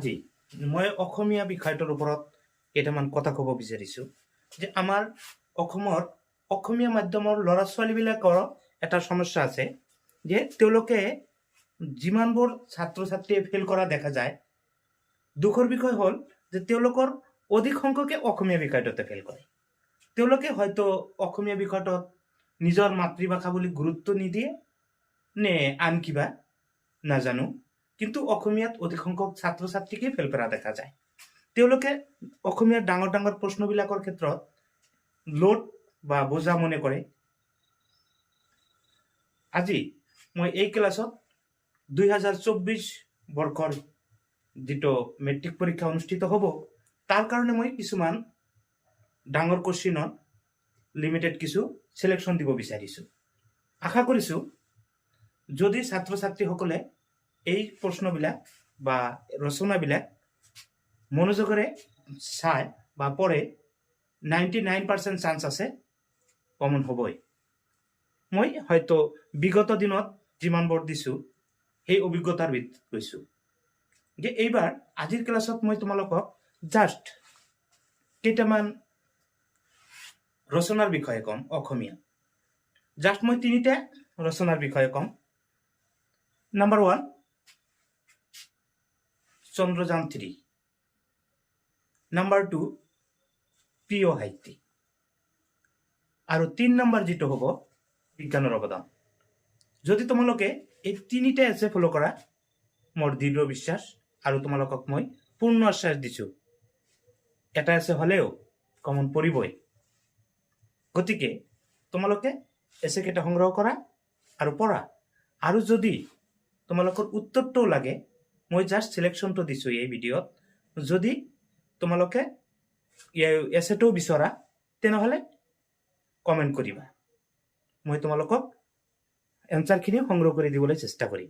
আজি মই অসমীয়া বিষয়টোৰ ওপৰত কেইটামান কথা ক'ব বিচাৰিছোঁ যে আমাৰ অসমৰ অসমীয়া মাধ্যমৰ ল'ৰা ছোৱালীবিলাকৰ এটা সমস্যা আছে যে তেওঁলোকে যিমানবোৰ ছাত্ৰ ছাত্ৰীয়ে ফেইল কৰা দেখা যায়, দুখৰ বিষয় হ'ল যে তেওঁলোকৰ অধিক সংখ্যকে অসমীয়া বিষয়টোতে ফেইল কৰে। তেওঁলোকে হয়তো অসমীয়া বিষয়টোত নিজৰ মাতৃভাষা বুলি গুৰুত্ব নিদিয়ে নে আন কিবা নাজানো, কিন্তু অসমীয়াত অধিক সংখ্যক ছাত্ৰ ছাত্ৰীকে ফেইল কৰা দেখা যায়। তেওঁলোকে অসমীয়াৰ ডাঙৰ ডাঙৰ প্ৰশ্নবিলাকৰ ক্ষেত্ৰত লোড বা বোজা মনে কৰে। আজি মই এই ক্লাছত 2024 বৰ্ষৰ যিটো মেট্ৰিক পৰীক্ষা অনুষ্ঠিত হ'ব, তাৰ কাৰণে মই কিছুমান ডাঙৰ কুৱেশ্যনত লিমিটেড কিছু চিলেকশ্যন দিব বিচাৰিছোঁ। আশা কৰিছোঁ, যদি ছাত্ৰ ছাত্ৰীসকলে এই প্ৰশ্নবিলাক বা ৰচনাবিলাক মনোযোগেৰে চায় বা পঢ়ে, 99% চান্স আছে কমন হ'বই। মই হয়তো বিগত দিনত যিমানবোৰ দিছোঁ, সেই অভিজ্ঞতাৰ ভিত্তিত কৈছোঁ যে এইবাৰ আজিৰ ক্লাছত মই তোমালোকক জাষ্ট কেইটামান ৰচনাৰ বিষয়ে ক'ম। অসমীয়া জাষ্ট মই তিনিটা ৰচনাৰ বিষয়ে ক'ম। নাম্বাৰ 1, চন্দ্ৰযান 3। নাম্বাৰ 2, প্ৰিয় সাহিত্যিক। আৰু 3 নম্বৰ যিটো হ'ব, বিজ্ঞানৰ অৱদান। যদি তোমালোকে এই তিনিটা এছে ফ'ল' কৰা, মোৰ দৃঢ় বিশ্বাস আৰু তোমালোকক মই পূৰ্ণ আশ্বাস দিছোঁ, এটা এছে হ'লেও কমন পৰিবই। গতিকে তোমালোকে এছে কেইটা সংগ্ৰহ কৰা আৰু পঢ়া। আৰু যদি তোমালোকৰ উত্তৰটোও লাগে, মই জাষ্ট চিলেকশ্যনটো দিছোঁ এই ভিডিঅ'ত, যদি তোমালোকে এছেটোও বিচৰা, তেনেহ'লে কমেণ্ট কৰিবা। মই তোমালোকক এনচাৰখিনি সংগ্ৰহ কৰি দিবলৈ চেষ্টা কৰিম।